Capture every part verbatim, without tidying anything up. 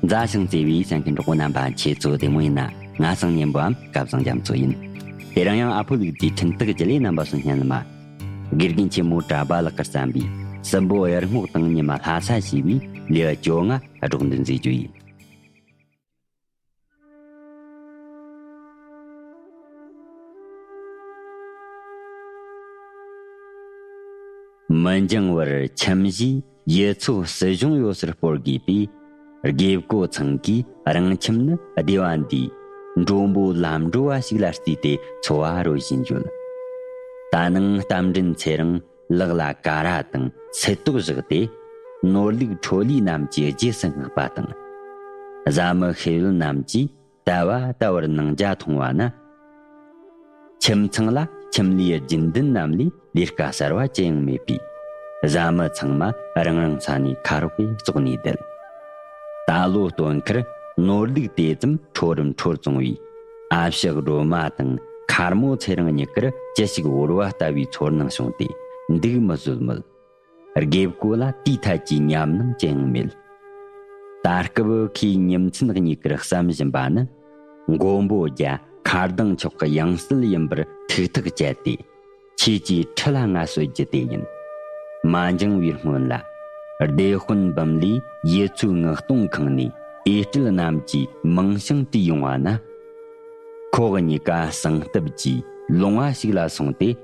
མཛའ་ཞིང་བརྩེ་བའི་གསན་མཁན་གྲོགས་པོ་རྣམ་པ། ཁྱེད་ཚོ་བདེ་མོ་ཡིན་ན། ང་སང་ཉན་པའམ་སྐལ་བཟང་རྒྱ་མཚོ་ཡིན། དེ་རིང་ཡང་ཨ་ཕོ་ལུག་རྫིའི་འཕྲིན་སྟེགས་བརྒྱུད་ལས་རྣམ་པ་ཚོ་སྙན་ལ་མ། དགེ་རྒན་ཆེན་མོ་གྲྭ་པ་ལགས་ཀྱིས་བརྩམས་པའི་སྲིན་པོ་ཡར་སྔོག་དང་ཉི་མ་ལྷ་ས་ཞེས་པའི་ལེའུ་བཅོ་ལྔ་སྒྲོག་འདོན་མཛད་རྒྱུ་ཡིན། མི་འགྱང་བར་ཁྱིམ་གཞིས་ཡུལ་ཚོ་སྲིད་གཞུང་ཡོད་སར་སྤོར་དགོས་པས། དགེ་བསྐོ་ཚང་གིས་རང་ཁྱིམ་ནི་སྡེ་བ་འདིའི་མགྲོན་པོ་ལམ་འགྲོ་བ་ཞིག་ལ་བརྩིས་ཏེ་འཚོ་བ་རོལ་བཞིན་ཡོད། ད་ནངས་རྟ་མགྲིན་ཚེ་རིང་ལག་ལ་ཀ་ར་དང་སིལ་ཏོག་བཞག་སྟེ། ནོར་ལུག་ཁྲོ་ལུས་རྣམས་ཀྱི་རྗེས་སུ་བསྔགས་པ་དང་། བཟའ་མི་ཤེས་ཡོན་རྣམས་ཀྱིས་ལྟ་བ་ལྟ་བར་གནང་རྒྱ་མཐོང་བ་ན། ཁྱིམ་ཚང་ལ་ཁྱིམ་ལས་རྒྱུན་ལྡན་རྣམས་ལས་ལས་ཀ་གསར་བ་ཅི་ཡང་མེད་པས། བཟའ་མི་ཚང་མ་རང་རང་ས་ནས་ཁ་རོག་གིས་བཙོག་ནས་བསྡད། ད་ལོ་སྟོན་ཁར་ནོར་ལུག་དེ་ཙམ་ཁྲོ་རིམ་ཁྲོར་བཙོང་བས། ཨ་ཕྱི་སྒྲོལ་མ་དང་མཁར་མོ་ཚེ་རིང་གཉིས་ཀར་ཅི་ཞིག་བོར་བ་ལྟ་བུའི་ཚོར་སྣང་བྱུང་སྟེ་འདུག་མི་བཟོད་མོད། དགེ་བསྐོ་ལ་དེའི་ཐད་ཀྱི་ཉམས་སྣང་ཅི་ཡང་མེད། ད་སྐབས་ཁོས་ཉིན་མཚན་གཉིས་ཀར་བསམ་བཞིན་པ་ནི། མགོན་པོ་རྒྱལ་མཁར་ལྡིང་མཆོག་གི་ཡང་སྲིད་ཡིན་པར་ཐུགས་ཐག་བཅད་དེ། ཁྱེད་ཀྱི་ཁྲི་ལ་ང་གསོལ་རྒྱུ་དེ་ཡིན། མ་འགྱངས་པའི་སྔོན་ལ། སྡེ་དཔོན་འབུམ་ལས་ཡུལ་ཚོའི་མངགས་གཏོང་ཁང་ནས་འོས་སྤྲུལ་རྣམས་ཀྱི་མིང་བྱང་བྲིས་ཡོང་བ་ན། ཁོ་གཉིས་ཀ་གསང་སྟབས་ཀྱིས་ལུང་བ་ཞིག་ལ་སོང་སྟེ།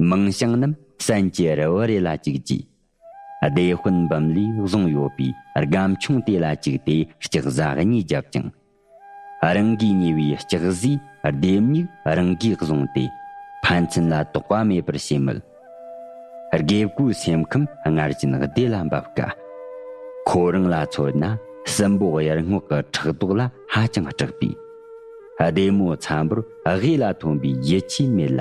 མིང་བྱང་རྣམས་སན་གྱི་རི་བོ་རེ་ལ་བཅུག་རྗེས། སྡེ་དཔོན་འབུམ་ལས་བཟུང་ཡོད་པའི་སྒམ་ཆུང་དེ་ལ་བཅུག་སྟེ་ལྕགས་ཟ་གཉིས་བརྒྱབ་ཅིང་། རང་གིས་ཉོས་པའི་ལྕགས་ཟས་ལྡེ་མིག་རང་གིས་བཟུང་སྟེ་ཕན་ཚུན་ལ་དོགས་པ་མེད་པར་བྱས་མོད། དགེ་བསྐོའི་སེམས་ཁམས་སྔར་བཞིན་བདེ་ལ་འབབ་དཀའ། ཁོ་རང་ལ་མཚོན་ན་སྲིན་པོ་ཡར་སྔོག་གི་ཕྲག་དོག་ལ་ཧ་ཅང་སྐྲག་པས། ལྡེ་མོ་འཚམ་པོར་དབུས་ལ་ཐོན་པའི་ཡིད་ཆེས་མེད་ལ།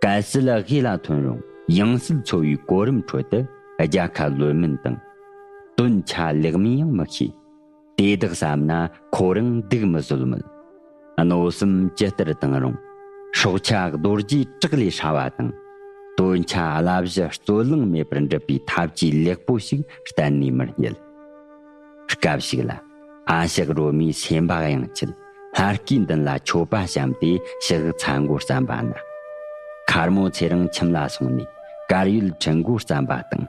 གལ་སྲིད་དབུས་ལ་ཐོན་རུང་ཡང་སྲིད་འཚོ་བའི་གོ་རིམ་ཁྲོད་དུ་རྒྱལ་ཁ་ལོན་མིན་དང་། དོན་ཆ་ལེགས་མིན་ཡང་མི་ཤེས། དེ་དག་བསམ་ན་ཁོ་རང་འདུག་མི་བཟོད་མོད། གནོད་སེམས་ཇི་ལྟར་བཏང་རུང་། སྲོག་ཆགས་རྡོ་རྗེའི་བྲག་ལས་ཧྲ་བ་དང་། དོན་ཆ་བླ་བཞི་རྩོད་གླེང་མེད་པར་འགྲུབ་པའི་ཐབས་ཇུས་ལེགས་པོ་ཞིག་གཏན་ནས་མི་རྙེད། སྐབས་ཤིག་ལ་ཨ་ཞག་རོ་མའི་སེམས་པ་གཡེང་ཆེད་ལྷ་སྐུའི་མདུན་ལ་མཆོད་པ་བཤམས་ཏེ་ཕྱག་འཚལ་འགོ་བརྩམས་པ་ན། མཁར་མོ་ཚེ་རིང་ཁྱིམ་ལ་སོང་ནས་དཀར་ཡོལ་ཁྲིད་འགོ་བརྩམས་པ་དང་།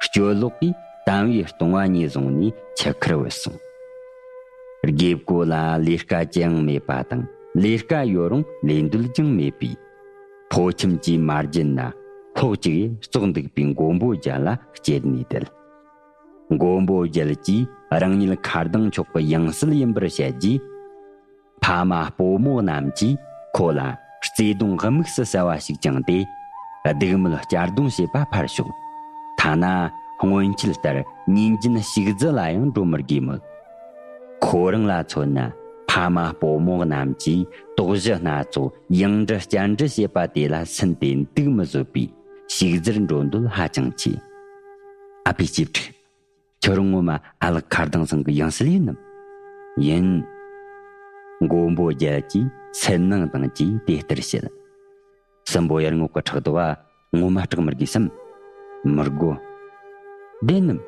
སྤྱོད་ལོག་གིས་དམ་བེའུ་སྟོང་བ་གཉིས་བཟུང་ནས་ཆུ་ཁར་བུད་སོང་། དགེ་བསྐོ་ལ་ལས་ཀ་ཅི་ཡང་མེད་པ་དང་། ལས་ཀ་ཡོད་རུང་ལས་འདོད་ཀྱང་མེད་པས། ཕོ་ཁྱིམ་གྱིས་མ་བརྒྱུད་ན་ལྷོག་ཅིག་ཡེ་བཙོག་འདུག་པའི་མགོན་པོ་རྒྱལ་ལ་གཅེར་ནས་བསྡད། མགོན་པོ་རྒྱལ་གྱིས་རང་ཉིད་མཁར་ལྡིང་མཆོག་གི་ཡང་སྲིད་ཡིན་པར་བཤད་རྗེས། ཕ་མ་སྤོ་རྨོ་རྣམས་ཀྱིས་ཁོ་ལ་བརྩེ་དུང་དམིགས་སུ་བསལ་བ་ཞིག་བཅངས་ཏེ། སྡིགས་དམོད་གཅར་རྡུང་བྱེད་པ་ཕར་ཞོག་ཐ་ན་སྔོན་ཆད་ལྟར་ཉིན་རྒྱུན་ཞིག་རྫི་ལ་ཡང་འགྲོ་མི་དགོས་མོད། ཁོ་རང་ལ་མཚོན་ན་ཕ་མ་སྤོ་རྨོ་རྣམས་ཀྱིས་དོགས་གཞི་སྣ་ཚོགས་ཡང་འདྲི་བསྐྱར་འདྲི་བྱེད་པ་དེ་ལ་སུན་ཏེ་འདུག་མི་བཟོད་པས་ཞིག་རྫིར་འགྲོ་འདོད་ཧ་ཅང་ཆེ། ཨ་ཕའི་གཅེས་ཕྲུག་ཁྱོད་རང་ངོ་མ་ཨ་ལགས་མཁར་ལྡིང་ཚང་གི་ཡང་སྲིད་ཡིན་ནམ། ཡིན། མགོན་པོ་རྒྱལ་གྱིས་སེམས་ནང་དང་གྱིས་དེ་ལྟར་བཤད། སྲིན་པོ་ཡར་སྔོག་གི་ཕྲག་དོག་ཨ། ངོ་མ་སྐྲག་མི་དགོས་སམ། མི་དགོས། བདེན་ནམ།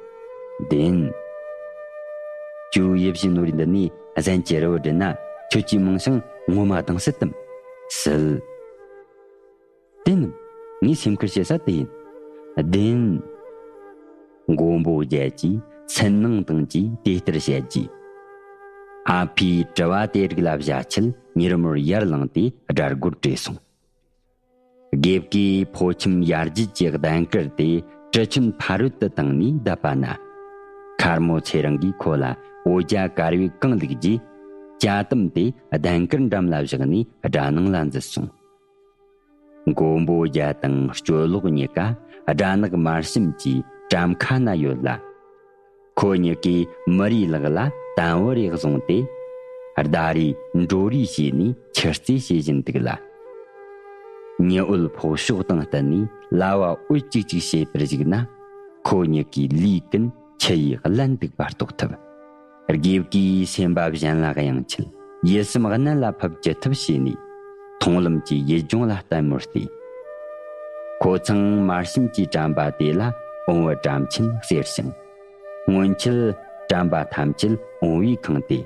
བདེན། ཁྱོད་ཡིད་བཞིན་ནོར་བུ་འདི་ནས་གཟན་གྱི་རི་བོ་བསྒྲིལ་ན་ཁྱོད་ཀྱི་མིང་བྱང་ངོ་མ་ལྡིང་སྲིད་དམ། སྲིད། བདེན་ནམ། ངས་སེམས་ཁུར་བྱེད་ས་དེ་ཡིན། བདེན། མགོན་པོ་རྒྱལ་གྱིས་སེམས་ནང་དང་གྱིས་དེ་ལྟར་བཤད་རྗེས། ཨ་ཕའི་དྲི་བ་དེ་རིགས་ལ་བཞག་ཆེད་མྱུར་མོར་ཡར་ལངས་ཏེ་སྦྲ་སྒོར་བྲོས་སོང་། དགེ་བསྐོས་ཕོ་ཁྱིམ་ཡར་རྒྱུད་ཀྱི་གདན་དཀར་དེ་གྲུ་ཆེན་ཕ་རོལ་ཏུ་བཏང་ནས་བསྡད་པ་ན། མཁར་མོ་ཚེ་རིང་གིས་ཁོ་ལ་འོ་བརྒྱལ་དཀར་ཡོལ་གང་བླུགས་རྗེས། ཇ་དམ་དེ་གདན་དཀར་འགྲམ་ལ་བཞག་ནས་སྦྲ་ནང་ལ་འཛུལ་སོང་། མགོན་པོ་རྒྱལ་དང་སྤྱོད་ལོག་གཉིས་ཀ་སྦྲ་ནག་དམར་ཞིམ་གྱི་གྲམ་ཁ་ན་ཡོད་ལ། ཁོ་གཉིས་ཀས་མི་རེའི་ལག་ལ་དམ་བུ་རེ་བཟུང་སྟེ། བརྡ་རེས་འགྲོ་རེས་བྱས་ནས་ཆུ་རྩེད་བྱེད་བཞིན་འདུག་ལ། ཉི་འོད་ཕོག་ཕྱོགས་དང་བསྟུན་ནས་ལྭ་བ་འུད་ཅིག་ཅིག་བྱེད་པར་གཞིགས་ན། ཁོ་གཉིས་ཀའི་ལུས་ཀུན་ཆུ་ཡིས་བརླན་འདུག་པ་རྟོགས་ཐུབ། དགེ་བསྐོས་སེམས་པ་གཞན་ལ་གཡེང་ཆེད་ཡིད་སེམས་གནད་ལ་ཕབ་ཅི་ཐུབ་བྱས་ནས། མཐོང་ལམ་གྱི་ཡུལ་ལྗོངས་ལ་ལྟད་མོར་བལྟས། ཁོ་ཚང་དམར་ཞིམ་གྱི་གྲམ་པ་དེ་ལ་འོང་བའི་གྲམ་ཆེན་ཟེར་ཞིང་། སྔོན་ཆད་ དྲན་པ་ཐམས་ཅད་འོང་བས་ཁེངས་ཏེ།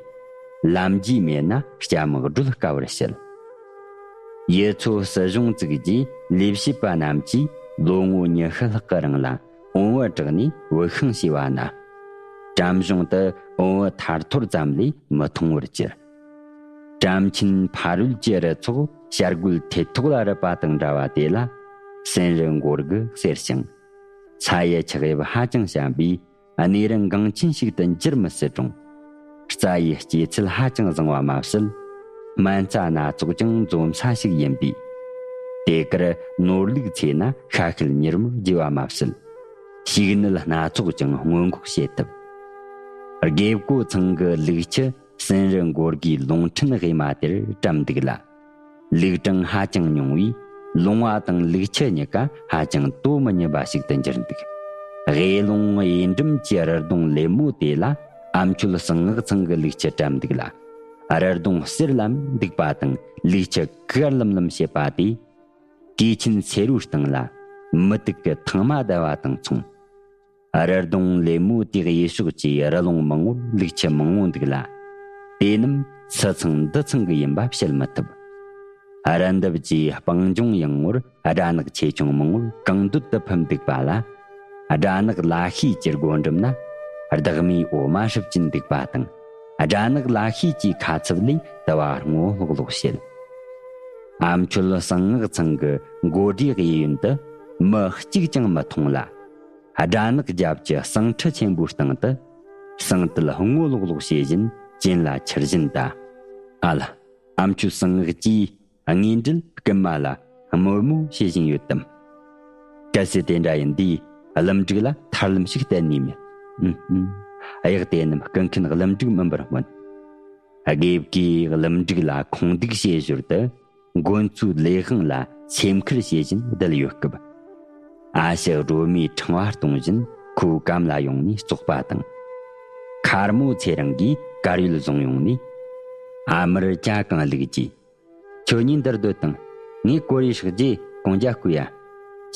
ལམ་རྒྱུས་མེད་ན་སྐྱ་མི་སྒྲོལ་དཀའ་བར་བྱེད། ཡུལ་ཚོ་སྲིད་གཞུང་བཙུགས་རྗེས་ལས་བྱེད་པ་རྣམས་ཀྱིས་ལོ་ངོ་ཉི་ཤུ་ལྷག་གི་རིང་ལ་འོང་བུ་བསྲེགས་ནས་བུད་ཤིང་བྱས་པ་ན། བྲམ་གཞུང་དུ་འོང་བུ་ཐར་ཐོར་ཙམ་ལས་མི་མཐོང་བར་གྱུར། བྲམ་ཆེན་ཕ་རོལ་གྱི་རི་ཚོགས་བྱ་རྒོད་ཐེ་ཐོག་ལ་རུབ་པ་དང་འདྲ་བ་དེ་ལ་སེམས་རུ་མགོ་དགུ་གསལ་ཞིང་། ས་ཡི་ཆགས་དབྱིབས་ཧ་ཅང་ཞན་པས། གནས་རི་འགངས་ཆེན་ཞིག་ཏུ་འགྱུར་མི་སྲིད་རུང་། རྩྭ་ཡི་སྐྱེད་ཚལ་ཧ་ཅང་བཟང་བ་མ་ཟད། སྨན་རྩྭ་སྣ་ཚོགས་ཀྱང་འཛོམས་ས་ཞིག་ཡིན་པས། དེ་གར་ནོར་ལུག་འཚོས་ན་ཤ་ཤེད་མྱུར་མོར་རྒྱས་པ་མ་ཟད། ཤིག་ནད་སྣ་ཚོགས་ཀྱང་སྔོན་འགོག་བྱེད་ཐུབ། དགེ་བསྐོས་ཚང་གི་ལུག་ཁྱུ་སེམས་རི་མགོ་དགུའི་ལུང་ཕྲན་དབུས་མ་དེར་བཀྲམ་འདུག་ལ། ལུག་གྲངས་ཧ་ཅང་ཉུང་བས། ལུང་བ་དང་ལུག་ཁྱུ་གཉིས་ཀ་ཧ་ཅང་དོ་མི་མཉམ་པ་ཞིག་ཏུ་འགྱུར་འདུག། དབུས་ལུང་གཡས་འགྲམ་གྱི་རི་གདོང་ལེབ་མོ་དེ་ལ་ཨ་མཆོད་གསང་སྔགས་ཚང་གི་ལུག་ཁྱུ་བཀྲམ་འདུག་ལ། རི་གདོང་གསེར་ལམ་འདུག་པ་དང་ལུག་ཁྱུ་གར་ལམ་ལམ་བྱེད་པ་དེ། གོས་ཆེན་སེར་བོའི་སྟེང་ལ་མུ་ཏིག་གི་ཐང་མ་བརྡལ་བ་དང་མཚུངས། རི་གདོང་ལེབ་མོ་དེའི་གཡས་ཕྱོགས་ཀྱི་རི་ལུང་མང་བོར་ལུག་ཁྱུ་མང་བོ་འདུག་ལ། དེ་རྣམས་སུ་ཚང་འདི་ཚང་གི་ཡིན་པ་བཤད་མི་ཐུབ། རི་འདབས་ཀྱི་སྤང་ལྗོངས་ཡངས་པོར་སྦྲ་ནག་ཆེ་ཆུང་མང་བོར་གང་འདོད་དུ་ཕུབ་འདུག་པ་ལ། སྦྲ་ནག་ལ་ཤས་ཀྱི་སྒོ་འགྲམ་ན་བདག་མེད་འོ་མ་སྲུབ་ཅིང་འདུག་པ་དང་། སྦྲ་ནག་ལ་ཤས་ཀྱི་ཁ་ཚབ་ལས་དུ་བ་སྔོ་ལྷོག་ལྷོག་བྱེད། ཨ་མཆོད་གསང་སྔགས་ཚང་གི་མགོ་སྦྲེལ་གཡས་གཡོན་དུ་མི་གཅིག་ཀྱང་མི་མཐོང་ལ། སྦྲ་ནག་རྒྱབ་ཀྱི་ཟངས་ཁྲི་ཆེན་པོའི་སྟེང་དུ་ཟངས་དུད་སྔོ་ལོག་ལོག་བྱེད་བཞིན་གྱེན་ལ་འཕྱར་བཞིན་གདའ། ཨ་ལ། ཨ་མཆོད་གསང་སྔགས་ཀྱིས་དངོས་འབྲེལ་རྐུན་མ་ལ་དམོད་མོ་བྱེད་བཞིན་ཡོད་དམ། གལ་སྲིད་དེ་འདྲ་ཡིན་དུས་གླུ་འབྲུག་ལ་ཐར་ལམ་ཞིག་གཏན་ནས་མེད། ཨུམ་ཨུམ། གཡག་དེ་རྣམས་རྐུ་མཁན་གླུ་འབྲུག་མིན་པར་སྨོན། དགེ་བཀོས་གླུ་འབྲུག་ལ་ཁུངས་འདུག་བྱེད་ཞོར་དུ། མགོན་གཙོའི་ལས་དབང་ལ་སེམས་ཁུར་བྱེད་བཞིན་བསྡད་ཡོད་སྐབས། ཨ་ཞེ་སྒྲོལ་མས་ཕྲེང་བ་གཏོང་བཞིན་ཁོའི་གམ་ལ་ཡོང་ནས་བཙོག་པ་དང་། མཁར་མོ་ཚེ་རིང་གིས་དཀར་ཡོལ་བཟུང་ཡོང་ནས། ཨ་མར་ཇ་གང་བླུགས་ཀྱིས། ཁྱོད་གཉིས་འདིར་སྡོད་དང་། ངས་གོ་རེ་ཧྲག་རྗེས་གོང་ཇ་བསྐོལ་ཡ།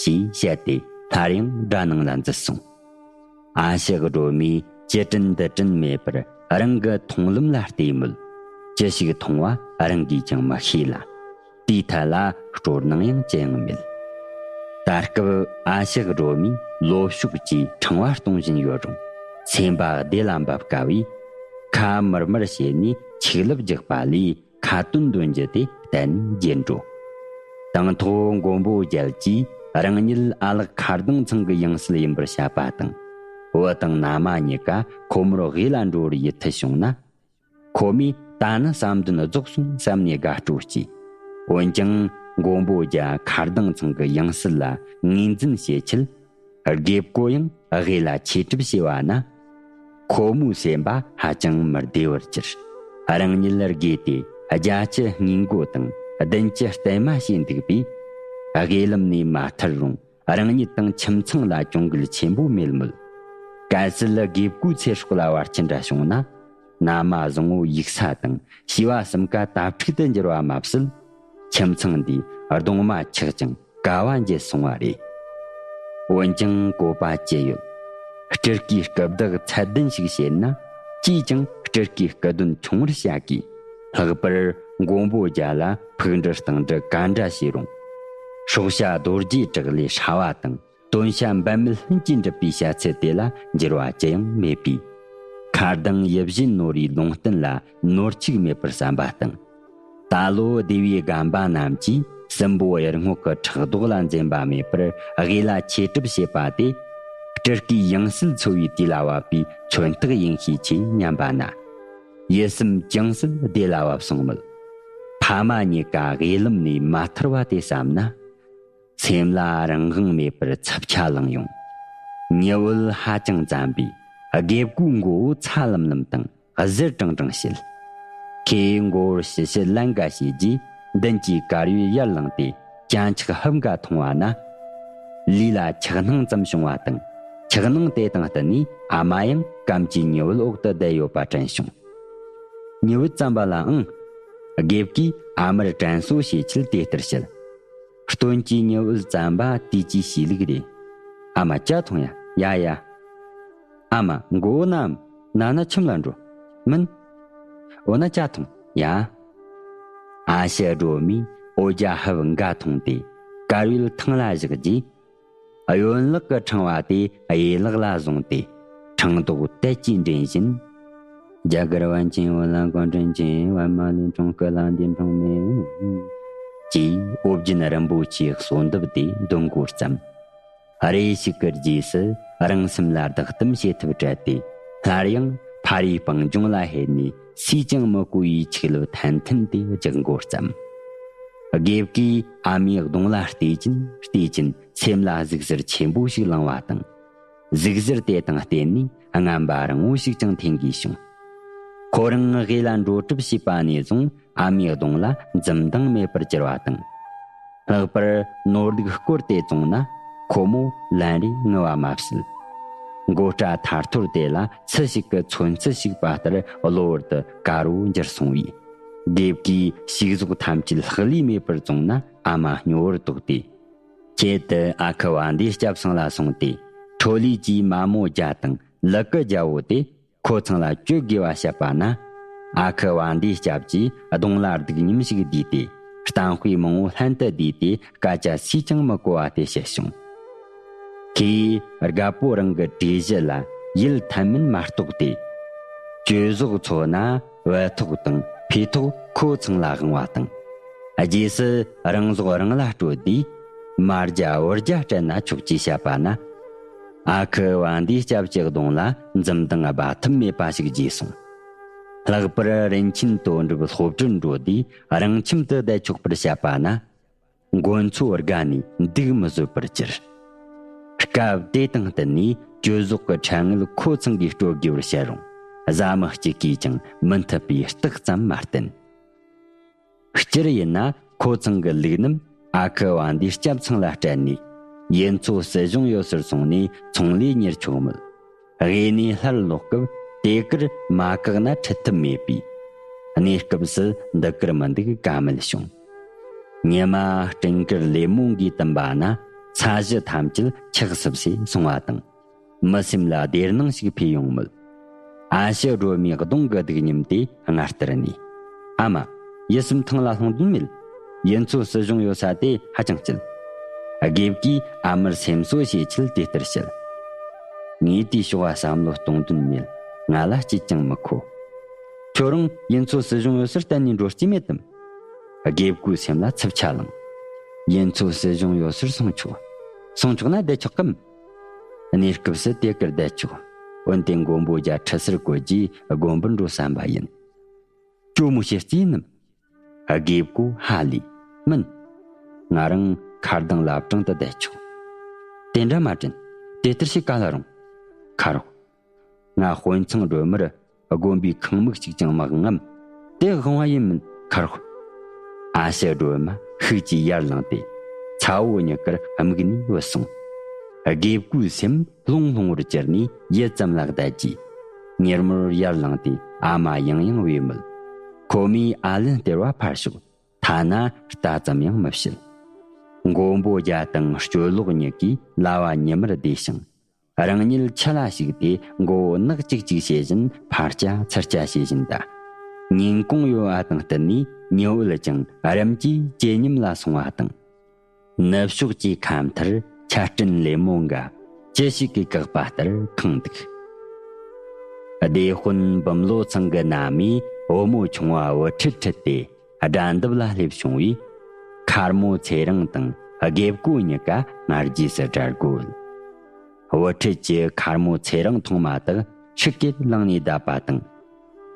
ཞེས་བཤད་དེ་སླར་ཡང་སྦྲ་ནང་ལ་འཛུལ་སོང་། ཨ་ཞེ་སྒྲོལ་མས་ཅི་དྲན་འདི་དྲན་མེད་པར་རང་གི་མཐོང་ལམ་ལ་བལྟས་མོད། ཅི་ཞིག་མཐོང་བ་རང་གིས་ཀྱང་མི་ཤེས་ལ། དེའི་ཐད་ལ་སྤྲོ་སྣང་ཡང་ཅི་ཡང་མེད། ད་སྐབས་ཨ་ཞེ་སྒྲོལ་མས་ལོ་ཕྱུགས་ཀྱིས་ཕྲེང་བ་གཏོང་བཞིན་ཡོད་རུང་། སེམས་པ་བདེ་ལ་འབབ་དཀའ་བས། ཁ་མུར་མུར་བྱས་ནས་ཆིག་ལབ་རྒྱག་པ་ལས། ཁ་ཏོན་འདོན་རྒྱུ་དེ་གཏན་ནས་བརྗེད་འགྲོ། དང་ཐོག་མགོན་པོ་རྒྱལ་གྱིས་རང་ཉིད་ཨ་ལགས་མཁར་ལྡིང་ཚང་གི་ཡང་སྲིད་ཡིན་པར་བཤད་པ་དང་། བུ་དང་མནའ་མ་གཉིས་ཀ་ཁོ་མོར་དབུས་ལ་འགྲོ་བར་ཡིད་འཐད་བྱུང་ན། ཁོ་མོས་ད་ནི་བསམ་དོན་རྫོགས་སོང་བསམ་ནས་དགའ་སྤྲོ་སྐྱེས། འོན་ཀྱང་མགོན་པོ་རྒྱལ་མཁར་ལྡིང་ཚང་གི་ཡང་སྲིད་ལ་ངོས་འཛིན་བྱེད་ཆེད། དགེ་བསྐོས་ཡང་དབུས་ལ་ཆོས་སྒྲུབ་བྱས་པ་ན། ཁོ་མོའི་སེམས་པ་ཧ་ཅང་མི་བདེ་བར་གྱུར། རང་ཉིད་དགོས་ཏེ་རྒྱལ་སྤྱི་སྙིང་མགོ་དང་བདུན་ཅུ་བརྟན་མ་བྱས་འདུག་པས། དབུས་ལམ་ནས་མ་ཐར་རུང་རང་ཉིད་དང་ཁྱིམ་ཚང་ལ་གྱོང་གུད་ཆེན་པོ་མེད་མོད། གལ་སྲིད་དགེ་བསྐོས་ཚེ་སྲོག་ལ་བར་ཆད་འདྲ་བྱུང་ན། མནའ་མ་བཟང་བོ་ཡུགས་ས་དང་བྱིས་པ་གསུམ་ཀ་དྭ་ཕྲུག་ཏུ་འགྱུར་བ་མ་ཟད། ཁྱིམ་ཚང་འདིའི་གདུང་མ་ཆག་ཅིང་། དཀའ་བ་འགྱེལ་སོང་བ་རེད། འོན་ཀྱང་བཀོད་པ་ཅི་ཡོད། སྤྲུལ་སྐུའི་སྐུ་བདག་ཚད་ལྡན་ཞིག་བྱེད་ན། ཅིས་ཀྱང་སྤྲུལ་སྐུའི་སྐུ་དོན་ཆུང་བར་བྱ་དགོས། ལྷག་པར་མགོན་པོ་རྒྱལ་ལ་ཕུག་འབྲུ་གཏིང་འབྲུ་ག་འདྲ་བྱས་རུང་། སྲོག་ཆགས་རྡོ་རྗེ་བྲག་ལས་ཧྲ་བ་དང་། དོན་བྱ་འབད་མེད་ལྷུན་གྱིས་འགྲུབ་པའི་བྱ་ཚུལ་དེ་ལ་འགྱུར་བ་ཅི་ཡང་མེད་པས། མཁར་ལྡིང་ཡིད་བཞིན་ནོར་བུའི་ལུང་བསྟན་ལ་ནོར་འཆུག་མེད་པར་བསམ་པ་དང་། ད་ལོ་སྡེ་བའི་རྒན་པ་རྣམས་ཀྱིས་སྲིན་པོ་གཡུལ་རྔོག་གི་ཕྲག་དོག་ལ་འཛེམ་པ་མེད་པར་དབུས་ལ་ཆོས་སྒྲུབ་བྱེད་པ་དེ། སྤྲུལ་སྐུའི་ཡང་སྲིད་འཚོ་བའི་དུས་ལ་བབ་པའི་མཚོན་རྟགས་ཡིན་ཤས་ཆེ་སྙམ་པ་ན། ཡིད་སེམས་ཅུང་ཟད་བདེ་ལ་བབས་སོང་མོད། ཕ་མ་གཉིས་ཀ་དབུས་ལམ་ནས་མ་ཐར་བ་དེ་བསམ་ན། སེམས་ལ་རང་དབང་མེད་པར་འཚབ་ཆ་ལངས་ཡོང་། ཉི་འོད་ཧ་ཅང་བཙན་པས་དགེ་བསྐོས་མགོ་བོ་ཚ་ལམ་ལམ་དང་གཟེར་ཀྲང་ཀྲང་བྱེད། ཁོས་མགོ་བོར་ཞི་ཞི་ལན་འགའ་བྱས་རྗེས་མདུན་གྱི་དཀར་ཡོལ་ཡར་ལངས་ཏེ་སྤྱན་ཆག་ཧབ་འགའ་མཐོང་བ་ན། ལུས་ལ་འཁྱག་སྣང་ཙམ་བྱུང་བ་དང་། འཁྱག་སྣང་དེ་དང་བསྟུན་ནས་ཨ་མ་ཡང་གམ་གྱི་ཉི་འོད་འོག་ཏུ་བསྡད་ཡོད་པ་དྲན་བྱུང་། ཉི་འོད་བཙན་པ་ལ་ཨང་། དགེ་བསྐོས་ཨ་མར་དྲན་གསོ་བྱེད་ཆེད་དེ་ལྟར་བཤད། སྟོན་གྱི་ཉི་འོད་བཙན་པ་དུས་ཀྱི་གཤིས་ལུགས་རེད། ཨ་མ་ཇ་འཐུང་ཡ། ཡ་ཡ། ཨ་མ་མགོ་བོ་ན་ནམ། ན་ན་ཁྱིམ་ལ་འགྲོ། མིན། འོ་ན་ཇ་འཐུང་། ཡ། ཨ་ཞེ་སྒྲོལ་མས་འོ་ཇ་ཧབ་འགའ་འཐུང་སྟེ་དཀར་ཡོལ་ཐང་ལ་བཞག་རྗེས། གཡོན་ལག་གི་ཕྲེང་བ་དེ་གཡས་ལག་ལ་བཟུང་སྟེ་ཕྲེང་རྡོག་དལ་གྱིས་འདྲེན་བཞིན། རྒྱ་གར་པཎ་ཆེན་བོད་ལ་གོ་དྲན་ཆེ། པདྨ་ལས་འཁྲུངས་སྐུ་ལ་འདས་འཁྲུངས་མེད། ཅེས་ཨོ་རྒྱན་རིན་པོ་ཆེའི་གསོལ་འདེབས་དེ་འདོན་འགོ་བརྩམས། རེ་ཞིག་གི་རྗེས་སུ་རང་སེམས་ལ་བདག་གཏམ་བྱེད་ཐབས་བྲལ་ཏེ། སླར་ཡང་ཕ་རིའི་སྤང་ལྗོངས་ལ་ཕེབས་ནས་སུས་ཀྱང་མི་གོ་བའི་ཆོས་ལུགས་ཐན་ཐུན་དེ་རྒྱག་འགོ་བརྩམས། དགེ་བགོས་ཨ་མའི་གདོང་ལ་བལྟས་ཀྱིན་བལྟས་ཀྱིན་སེམས་ལ་ཟུག་གཟེར་ཆེན་པོ་ཞིག་ལངས་པ་དང་། ཟུག་གཟེར་དེ་དང་བསྟུན་ནས་རྔམ་པ་རིང་བོ་ཞིག་ཀྱང་འཐེན་དགོས་བྱུང་། ཁོ་རང་དབུས་ལ་འགྲོ་གྲབས་བྱས་པ་ནས་བཟུང་ཨ་མའི་གདོང་ལ་འཛུམ་མདངས་མེད་པར་གྱུར་བ་དང་། ལྷག་པར་ནོར་ལུག་སྐོར་དེ་བཙོངས་ན་ཁོ་མོ་ལན་རེ་ངུ་བ་མ་བསྲེད། མགོ་སྐྲ་ཐར་ཐོར་དེ་ལ་ཚི་ཞིག་གི་ཚོན་རྩི་ཞིག་པ་ལྟར་གློ་བུར་དུ་དཀར་བོ་འགྱུར་སོང་བས། དགེ་བགོས་ཕྱུགས་ཟོག་ཐམས་ཅད་ལྷག་ལུས་མེད་པར་བཙོངས་ན་ཨ་མ་སྨྱོ་བར་དོགས་ཏེ། ཁྱེད་དུ་ཨ་ཁུ་བ་འདིའི་སྐྱབས་ཚང་ལ་སོང་སྟེ། ཁྲོ་ལུས་ཀྱི་མ་མོ་རྒྱ་དང་ལུ་གུ་རྒྱ་བོ་དེ་ཁོ་ཚང་ལ་གཅོད་དགོས་པ་བཤད་པ་ན། ཨ་ཁུ་བ་འདིའི་སྐྱབས་ཀྱིས་གདོང་ལ་སྡིག་མཉམ་ཞིག་བསྡུས་ཏེ། གཏམ་དཔེ་མང་བོ་ལྷན་དུ་བསྡུས་ཏེ་སྐད་ཆ་སུས་ཀྱང་མི་གོ་བ་དེ་བཤད་བྱུང་། ཁོས་རྒད་པོ་རང་གི་གྲོས་གཞི་ལ་ཡིད་ཐན་མིན་མ་རྟོགས་ཏེ། གཅོད་ཟོག་འཚོ་ན་བལ་ཐོག་དང་ཕེ་ཐོག་ཁོ་ཚང་ལ་དབང་བ་དང་། རྗེས་སུ་རང་ཟོག་རང་ལ་སྤྲོད་དུས། མ་རྒྱ་བུ་རྒྱ་སྤྲད་ན་ཆོག་ཅེས་བཤད་པ་ན། ཨ་ཁུ་བ་འདིའི་སྐྱབས་ཀྱི་གདོང་ལ་འཛུམ་མདངས་སྦ་ཐུབ་མེད་པ་ཞིག་རྒྱས་སོང་། ལྷག་པར་རིན་ཆེན་དོན་གྲུབ་སློབ་གྲྭར་འགྲོ་དུས་རང་ཁྱིམ་དུ་བསྡད་ཆོག་པར་བཤད་པ་ན། མགོ་མཚོ་དགའ་ནས་འདུག་མི་བཟོད་པར་གྱུར། སྐབས་དེ་དང་བསྟུན་ནས་གཅོད་ཟོག་གི་ཁྲལ་དངུལ་ཁོ་ཚང་གིས་སྤྲོད་དགོས་པར་བཤད་རུང་། བཟའ་མི་གཅིག་གིས་ཀྱང་མི་འཐད་པའི་རྟགས་ཙམ་མ་བསྟན། སྤྱིར་ཡིན་ན་ཁོ་ཚང་གི་ལུག་རྣམས་ཨ་ཁུ་བ་འདིའི་སྐྱབས་ཚང་ལ་སྤྲད་ནས། ཡུལ་མཚོ་སྲིད་གཞུང་ཡོད་སར་སོང་ནས་ཚོང་ལས་གཉེར་ཆོག་མོད། དབུས་ནས་སླར་ལོག་སྐབས་དེ་གར་མ་བཀག་ན་ཁྲིད་ཐུབ་མེད་པས། གནས་སྐབས་སུ་འདི་གར་མི་འདུག་ཀ་མེད་བྱུང་། ཉི་མ་སྤྲིན་དཀར་ལེབ་མོ་འགའི་དུམ་པ་ན་ས་གཞི་ཐམས་ཅད་འཁྱག་སིབ་སེ་སོང་བ་དང་། མི་སེམས་ལ་བདེ་སྣང་ཞིག་འཕེལ་ཡོང་མོད། ཨ་ཞེ་སྒྲོལ་མའི་གདོང་གི་སྡིག་ཉམས་དེ་སྔར་ལྟར་གནས། ཨ་མ། ཡིད་སེམས་ཐང་ལ་ལྷུང་དོན་མེད། ཡུལ་མཚོ་སྲིད་གཞུང་ཡོད་ས་དེ་ཧ་ཅང་སྐྱིད། དགེ་བགོས་ཨ་མར་སེམས་གསོ་བྱེད་ཆེད་དེ་ལྟར་བཤད། ངས་དེའི་ཕྱོགས་ལ་བསམ་བློ་གཏོང་དོན་མེད། ང་ལ་སྐྱིད་ཀྱང་མི་མཁོ། ཁྱོད་རང་ཡུལ་མཚོ་སྲིད་གཞུང་ཡོད་སར་གཏན་ནས་འགྲོ་རྩིས་མེད་དམ། དགེ་བགོས་སེམས་ལ་འཚུབ་ཆ་ལངས། ཡུལ་མཚོ་སྲིད་གཞུང་ཡོད་སར་སོང་ཆོག། སོང་ཆོག་ན་བསྡད་ཆོག་གམ། གནས་སྐབས་སུ་དེ་གར་བསྡད་ཆོག། འོན་ཏེ་མགོན་པོ་རྒྱལ་ཁྲི་སར་བཀོད་རྗེས་དགོན་པར་འགྲོ་བསམ་པ་ཡིན། ཇོ་མོ་ཞེ་རྩིས་ནམ། དགེ་བགོས་ཧ་ལས། མིན། ང་རང་མཁར་གདང་ལ་བྲང་དུ་བསྡད་ཆོག། དེ་འདྲ་མ་དྲན། དེ་ལྟར་བྱེད་ག་ལ་རུང་། ཁ་རོག། ང་དཔོན་ཚང་སྒྲོལ་མར་དགོན་པའི་ཁང་མིག་ཅིག་ཀྱང་མ་དབང་ངམ། དེ་དབང་བ་ཡིན་མིན་ཁ་རོག། ཨ་ཞེ་སྒྲོལ་མ་ཤུགས་ཀྱིས་ཡར་ལངས་ཏེ་ཚ་བོ་གཉིས་ཀར་དམིགས་ནས་བུད་སོང་། དགེ་བགོས་སེམས་ལྷུང་ལྷུང་བར་གྱུར་ནས་ཡུད་ཙམ་ལ་བསྡད་རྗེས། མྱུར་མོར་ཡར་ལངས་ཏེ་ཨ་མ་ཡང་ཡང་བོས་མོད། ཁོ་མོས་ཨ་ལན་སྟེར་བ་ཕར་ཞོག། ཐ་ན་རྟ་ཙམ་ཡང་མི་བཤད། མགོན་པོ་རྒྱལ་དང་སྤྱོད་ལོག་གཉིས་ཀྱིས་ལྭ་བ་ཉི་མར་བསྡད་ཤིང་། རང་ཉིད་ཆུ་ལ་ཞིག་སྟེ་མགོ་བོ་ནག་ཅིག་ཅིག་བྱེད་བཞིན་ཕར་བསྐྱལ་ཚུར་བསྐྱལ་བྱེད་བཞིན་གདའ། ཉིན་གུང་ཡོལ་བ་དང་བསྟུན་ནས་ཉི་འོད་ཀྱང་རིམ་གྱིས་ཇེ་ཉམས་ལ་སོང་བ་དང་། ནུབ་ཕྱོགས་ཀྱི་ཁ་མཐར་ཆར་སྤྲིན་ལེབ་མོ་འགའ་ཅི་ཞིག་གིས་བཀག་པ་ལྟར་ཁེངས་འདུག། སྡེ་དཔོན་འབུམ་ལོ་ཚང་གི་མནའ་མས་བུ་མོ་ཆུང་བ་བུ་ཁྲིད་ཁྲིད་དེ་དགྲ་འདབས་ལ་སླེབས་བྱུང་བས། མཁར་མོ་ཚེ་རིང་དང་དགེ་བགོས་གཉིས་ཀ་སྔ་རྗེས་སུ་དགྲ་སྒོ་ཡོད། བུ་ཁྲིད་ཀྱིས་མཁར་མོ་ཚེ་རིང་མཐོང་མ་ཐག་ཤུགས་ཀྱིས་བླངས་ནས་བརྡབས་པ་དང་།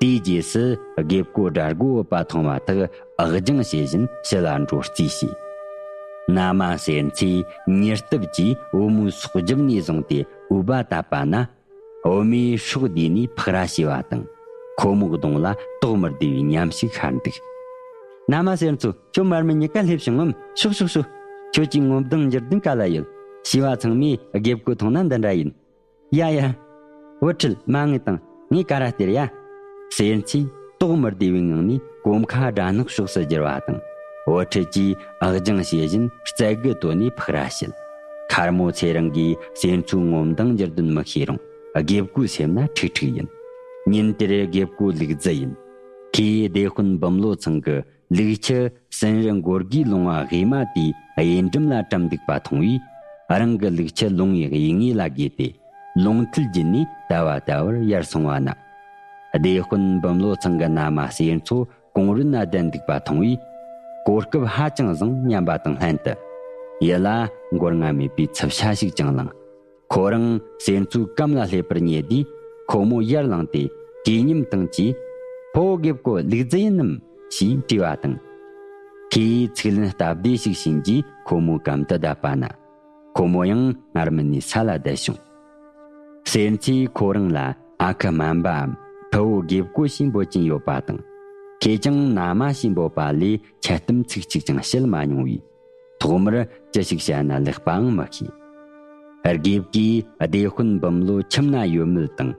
དེའི་རྗེས་སུ་དགེ་བགོས་དགྲ་སྒོ་ཡོད་པ་མཐོང་མ་ཐག་འུར་སྦྱང་བྱེད་བཞིན་ཕྱི་ལ་འགྲོ་རྩིས་བྱས། མནའ་མ་ཟེར་ཚེ་མྱུར་སྟབས་ཀྱིས་བུ་མོའི་སྲོག་རྒྱབ་ནས་བཟུང་སྟེ་འུར་བ་བཏབ་པ་ན། བུ་མོས་སྲོག་བསྡུས་ནས་ཕག་ར་བྱས་པ་དང་། ཁོ་མོའི་གདོང་ལ་དོགས་མི་བདེ་བའི་ཉམས་ཤིག་ཤར་འདུག། མནའ་མ་ཟེར་ཚོ། ཁྱོད་མར་མི་གཉིས་ཀ་སླེབས་བྱུང་ངམ། ཤོག་ཤོག་ཤོག། ཁྱོད་ཀྱི་ངོ་མདངས་འགྱུར་དོན་ག་ལ་ཡོད། བྱིས་པ་ཚང་མས་དགེ་བགོས་མཐོང་ན་འདི་འདྲ་ཡིན། ཡ་ཡ། བུ་ཁྲིད་མ་ངེས་དང་ངས་ག་ར་སྟེར་ཡ། ཟེར་ཚེ་དོགས་མི་བདེ་བའི་ངང་ནས་གོམ་ཁ་དགྲ་ནག་ཕྱོགས་སུ་བསྒྱུར་བ་དང་། བུ་ཁྲིད་ཀྱིས་འུར་སྦྱང་བྱེད་བཞིན་རྩལ་དགུ་བཏོན་ནས་ཕག་ར་བྱེད། མཁར་མོ་ཚེ་རིང་གིས་ཟེར་ཚོའི་ངོ་མདངས་འགྱུར་དོན་མི་ཤེས་རུང་། དགེ་བགོས་སེམས་ན་ཁྲིག་ཁྲིག་ཡིན། ཉིན་དེར་རྒེད་སྐོ་ལུག་རྫི་ཡིན། ཁོས་སྡེ་དཔོན་འབུམ་ལོ་ཚང་གི་ལུག་ཁྱུ་སིན་རི་མགོ་དགུའི་ལུང་བ་དབུས་མ་དེའི་གཡས་འགྲམ་ལ་བཀྲམ་འདུག་པ་མཐོང་བས། རང་གི་ལུག་ཁྱུ་ལུང་བའི་གཡས་ངོས་ལ་བགོས་ཏེ། ལུང་མཐིལ་བརྒྱུད་ནས་ད་བར་ད་བར་ཡར་སོང་བ་ན། སྡེ་དཔོན་འབུམ་ལོ་ཚང་གི་མནའ་མ་གསེར་མཚོ་གུང་རུན་ན་བསྡད་འདུག་པ་མཐོང་བས། གོ་སྐབས་ཧ་ཅང་བཟང་སྙམ་པ་དང་ལྷན་དུ། ཡིད་ལ་མགོ་རྔ་མེད་པའི་འཚུབ་ཆ་ཞིག་ཀྱང་ལངས། ཁོ་རང་གསེར་མཚོའི་གམ་ལ་སླེབས་པར་ཉེ་དུས། ཁོ་མོ་ཡར་ལངས་ཏེ་གུས་ཉམས་དང་བཅས། ཕོ་རྒེད་སྐོ་ལུག་རྫི་ཡིན་ནམ་ཞེས་དྲིས་པ་དང་། ཁོས་ཚིག་ལན་སྟབས་བདེ་ཞིག་བྱིན་རྗེས་ཁོ་མོའི་གམ་དུ་བསྡད་པ་ན། ཁོ་མོ་ཡང་སྔར་མིན་ནས་ས་ལ་བསྡད་བྱུང་། གསེར་མཚོས་ཁོ་རང་ལ་ཨ་ཁུ་སྨན་པའམ་ཕུ་བོ་རྒེད་སྐོ་ཞེས་འབོད་ཀྱིན་ཡོད་པ་དང་། ཁོས་ཀྱང་མནའ་མ་ཞེས་འབོད་པ་ལས་འཆལ་གཏམ་ཚིག་གཅིག་ཀྱང་བཤད་མ་མྱོང་བས། ཐོག་མར་ཅི་ཞིག་བཤད་ན་ལེགས་པའང་མི་ཤེས། རྒེད་སྐོས་སྡེ་དཔོན་འབུམ་ལོ་ཁྱིམ་ན་ཡོད་མེད་དང་།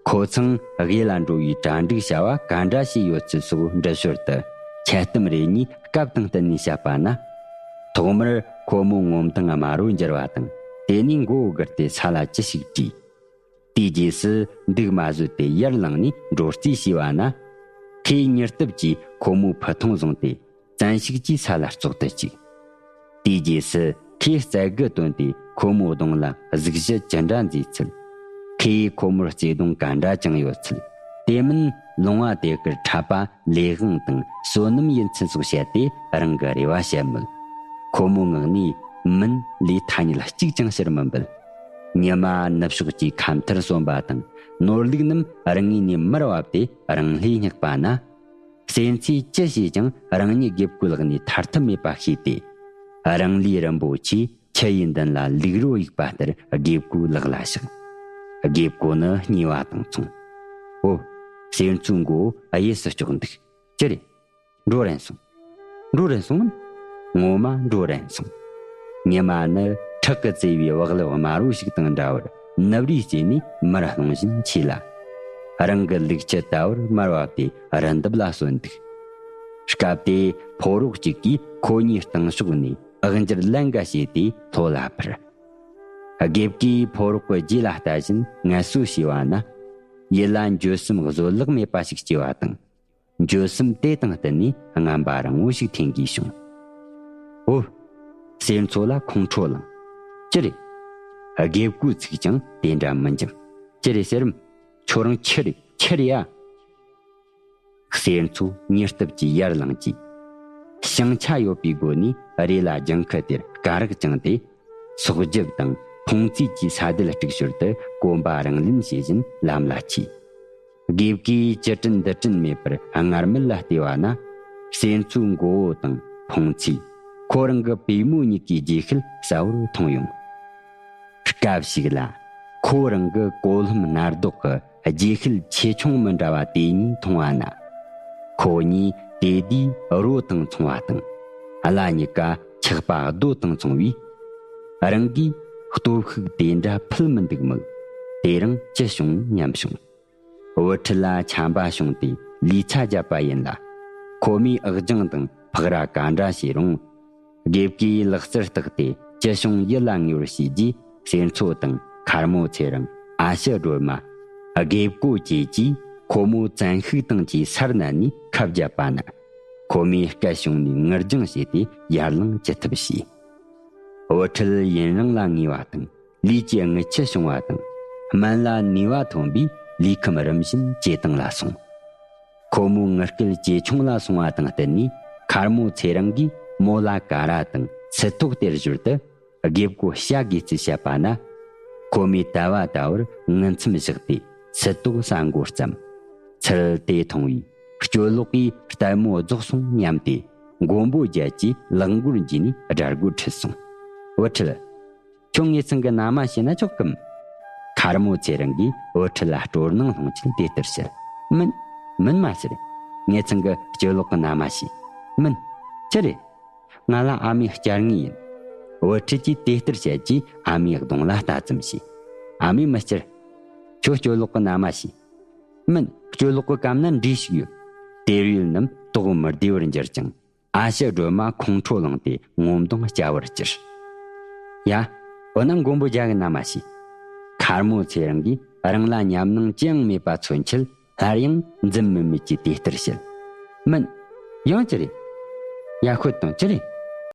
ཁོ་ཚང་དབུས་ལ་འགྲོ་བའི་གྲ་སྒྲིག་བྱ་བ་ག་འདྲ་བྱས་ཡོད་ཚུལ་སོགས་འདྲི་ཞོར་དུ། འཆལ་གཏམ་རེ་གཉིས་སྐབས་དང་བསྟུན་ནས་བཤད་པ་ན། ཐོག་མར་ཁོ་མོ་ངོ་མདངས་དམར་རོ་འགྱུར་བ་དང་། དེ་ནས་མགོ་བོ་སྒུར་ཏེ་ས་ལ་ཅི་ཞིག་དྲིས། དེའི་རྗེས་སུ་འདུག་མ་བཟོད་དེ་ཡར་ལངས་ནས་འགྲོ་རྩིས་བྱས་པ་ན། ཁོས་མྱུར་སྟབས་ཀྱིས་ཁོ་མོའི་ཕུ་ཐུང་བཟུང་སྟེ། བཙན་ཤུགས་ཀྱིས་ས་ལ་བཙོག་ཏུ་བཅུག། དེའི་རྗེས་སུ་ཁོས་རྩལ་དགུ་བཏོན་ཏེ་ཁོ་མོའི་གདོང་ལ་གཟུགས་གཞི་ཅི་འདྲ་མཛེས་ཚུལ། ཁོས་ཁོ་མོར་བརྩེ་དུང་ག་འདྲ་བཅངས་ཡོད་ཚུལ། དེ་མིན་ལུང་བ་དེ་གར་འཁྲབ་པ་ལས་དབང་དང་བསོད་ནམས་ཡིན་ཚུལ་སོགས་བཤད་དེ་རང་གི་རེ་བ་བཤད་མོད། ཁོ་མོའི་ངག་ནས་མིན་ལས་ཐ་སྙད་གཅིག་ཀྱང་ཕྱིར་མི་འབུད། ཉི་མ་ནུབ་ཕྱོགས་ཀྱི་ཁ་མཐར་སོན་པ་དང་ནོར་ལུག་རྣམས་རང་ངོས་ནས་མར་བབས་ཏེ་རང་ལྷས་བསྙེགས་པ་ན། གསེར་མཚོས་ཅི་བྱས་ཀྱང་རང་ཉིད་རྒེད་སྐོའི་ལག་ནས་ཐར་ཐབས་མེད་པ་ཤེས་ཏེ། རང་ལུས་རིན་པོ་ཆེ་ཁྱི་ཡི་མདུན་ལ་ལུག་རོ་གཡུགས་པ་ལྟར་རྒེད་སྐོའི་ལག་ལ་བཞག། རྒེད་སྐོ་ནི་སྨྱོས་པ་དང་མཚུངས། འོ། གསེར་མཚོའི་མགོ་བོ་གཡས་སུ་ལྕོགས་འདུག། ཅི་རེད། འགྲོ་རན་སོང་། འགྲོ་རན་སོང་ངམ། ངོ་མ་འགྲོ་རན་སོང་། ཉི་མ་ནི་ཁྲག་གིས་བཙོས་པའི་བག་ལེབ་དམར་བོ་ཞིག་དང་འདྲ་བར་ནུབ་རིས་བརྩེས་ནས་མར་ལྷུང་བཞིན་མཆིས་ལ། རང་གི་ལུག་ཁྱུ་ད་བར་མར་བབས་ཏེ་རི་འདབས་ལ་སོན་འདུག། སྐབས་དེ་ཕོ་རོག་ཅིག་གིས་ཁོ་གཉིས་སྟེང་ཕྱོགས་ནས་འུག་འགྱུར་ལན་འགའ་བྱས་ཏེ་ལྷོ་ལ་འཕུར། རྒེད་སྐོས་ཕོ་རོག་གི་རྗེས་ལ་ལྟ་བཞིན་ངལ་གསོ་བྱས་པ་ན། ཡིད་ལ་འགྱོད་སེམས་བཟོད་གླགས་མེད་པ་ཞིག་སྐྱེ་བ་དང་། འགྱོད་སེམས་དེ་དང་བསྟུན་ནས་རྔམ་པ་རིང་བོ་ཞིག་འཐེན་དགོས་བྱུང་། འོ། གསེར་མཚོ་ལ་ཁོང་ཁྲོ་ལངས། ཅི་རེད། རྒེད་སྐོས་ཚིག་ཀྱང་དེ་འདྲ་མི་འཇམ། ཅི་རེད་ཟེར་རམ། ཁྱོད་རང་ཁྱི་རེད། ཁྱི་རེད་ཡ། གསེར་མཚོ་མྱུར་སྟབས་ཀྱིས་ཡར་ལངས་ཀྱིས། ཞེང་ཆ་ཡོད་པའི་སྒོ་ནས་རས་ལ་ལྗང་ཁུ་དེར་སྐ་རགས་བཅིངས་ཏེ། སོག་རྒྱབ་དང་ཕུང་རྩེ་གྱི་ས་རྡུལ་དཀྲུགས་ཞོར་དུ་གོམ་པ་རང་ལེན་བྱེད་བཞིན་ལམ་ལ་ཆས། རྒེད་སྐོས་ཅི་དྲན་འདི་དྲན་མེད་པར་སྔར་མེད་ལ་བལྟས་པ་ན། གསེར་མཚོའི་མགོ་བོ་དང་ཕུང་རྩེ། ཁོ་རང་གི་པུས་མོ་གཉིས་ཀྱི་རྗེས་ཤུལ་གསལ་བོར་མཐོང་ཡོང་། སྐབས་ཤིག་ལ། ཁོ་རང་གི་གོ་ལྷམ་སྣར་རྡོག་གི་རྗེས་ཤུལ་ཆེ་ཆུང་མི་འདྲ་བ་དེ་གཉིས་མཐོང་བ་ན། ཁོ་གཉིས་དེ་དུས་རོ་དང་མཚུངས་པ་དང་། ཀླ་གཉིས་ཀ་ཆག་པ་རྡོ་དང་མཚུངས་པས། རང་གིས་སྟོབས་ཤུགས་དེ་འདྲ་ཕུལ་མི་འདུག་མོད། དེ་རིང་ཅི་བྱུང་སྙམ་བྱུང་། བུ་ཁྲིད་ལ་ཆམ་པ་བྱུང་སྟེ་ལུས་ཚ་བརྒྱབ་པ་ཡིན་ལ། ཁོ་མོས་ཨག་རྒྱང་དང་ཕག་ར་ག་འདྲ་བྱས་རུང་། རྒེད་སྐོས་ལག་རྩལ་བརྟགས་ཏེ་ཅི་བྱུང་ཡིད་ལ་ངེས་པར་བྱས་རྗེས། གསེར་མཚོ་དང་མཁར་མོ་ཚེ་རིང་། ཨ་ཞེ་སྒྲོལ་མ། རྒེད་སྐོས་བཅས་ཀྱིས་ཁོ་མོ་བཙན་ཤུགས་དང་བཅས་སར་མནན་ནས་ཁ་བརྒྱབ་པ་ན། ཁོ་མོས་སྐད་བྱུང་ནས་ངུར་སྦྱང་བྱས་ཏེ་ཡར་ལངས་ཅི་ཐུབ་བྱས། བུ་ཁྲིད་ཡུན་རིང་ལ་ངུས་པ་དང་། ལུས་ཀྱི་རྔུལ་ཆུ་བྱུང་བ་དང་། སྨན་ལ་ནུས་པ་ཐོན་པས་ལུས་ཁམས་རིམ་བཞིན་ཇེ་དྭངས་ལ་སོང་། ཁོ་མོའི་ངུ་སྐད་ཇེ་ཆུང་ལ་སོང་བ་དང་བསྟུན་ནས། མཁར་མོ་ཚེ་རིང་གིས་མོ་ལ་ཀ་ར་དང་ཚིལ་ཏོག་སྟེར་ཞོར་དུ། རྒེད་སྐོས་བཤའ་དགོས་ཚུལ་བཤད་པ་ན། ཁོ་མོས་དལ་བ་དལ་བུར་ངུ་མཚམས་བཞག་སྟེ་ཚིལ་ཏོག་ཟ་མགོ་བརྩམས། ཚུལ་དེ་མཐོང་བས། སྤྱོད་ལོག་གིས་ལྟད་མོ་རྫོགས་སོང་སྙམ་སྟེ། མགོན་པོ་རྒྱལ་གྱི་ལག་མགོར་འཇུས་ནས་དགྲ་མགོར་ཁྲིད་སོང་། བུ་ཁྲིད། ཁྱོད་ངེད་ཚང་གི་མནའ་མ་བྱས་ན་ཆོག་གམ། མཁར་མོ་ཚེ་རིང་གིས་བུ་ཁྲིད་ལ་སྤྲོ་སྣང་སློང་ཆེད་དེ་ལྟར་བཤད། མིན། མིན་མ་ཟེར། ངེད་ཚང་གི་སྤྱོད་ལོག་གི་མནའ་མ་བྱས། མིན། ཅི་རེད། ང་ལ་ཨ་མའི་སྐྱ་རྔས་ཡིན། བུ་ཁྲིད་ཀྱིས་དེ་ལྟར་བཤད་རྗེས་ཨ་མའི་གདོང་ལ་ལྟ་ཙམ་བྱས། ཨ་མས་མི་སྐྱུར། ཁྱོད་སྤྱོད་ལོག་གི་མནའ་མ་བྱས། མིན། སྤྱོད་ལོག་གི་གམ་ན་འབྲས་ཤིག་ཡོད། དེར་ཡོད་རྣམས་དོགས་མི་བདེ་བར་འགྱུར་ཅིང་། ཨ་ཞེ་སྒྲོལ་མ་ཁོང་ཁྲོ་ལངས་ཏེ་ངོ་མདངས་སྐྱ་བར་གྱུར། ཡ། འོ་ན་མགོན་པོ་རྒྱལ་གྱི་མནའ་མ་བྱས། མཁར་མོ་ཚེ་རིང་གིས་རང་ལ་ཉམས་སྣང་ཅི་ཡང་མེད་པ་མཚོན་ཆེད། སླར་ཡང་འཛུམ་དམུལ་དམུལ་གྱིས་དེ་ལྟར་བཤད། མིན། ཡང་ཅི་རེད། ཡར་ཤོད་དང་ཅི་རེད།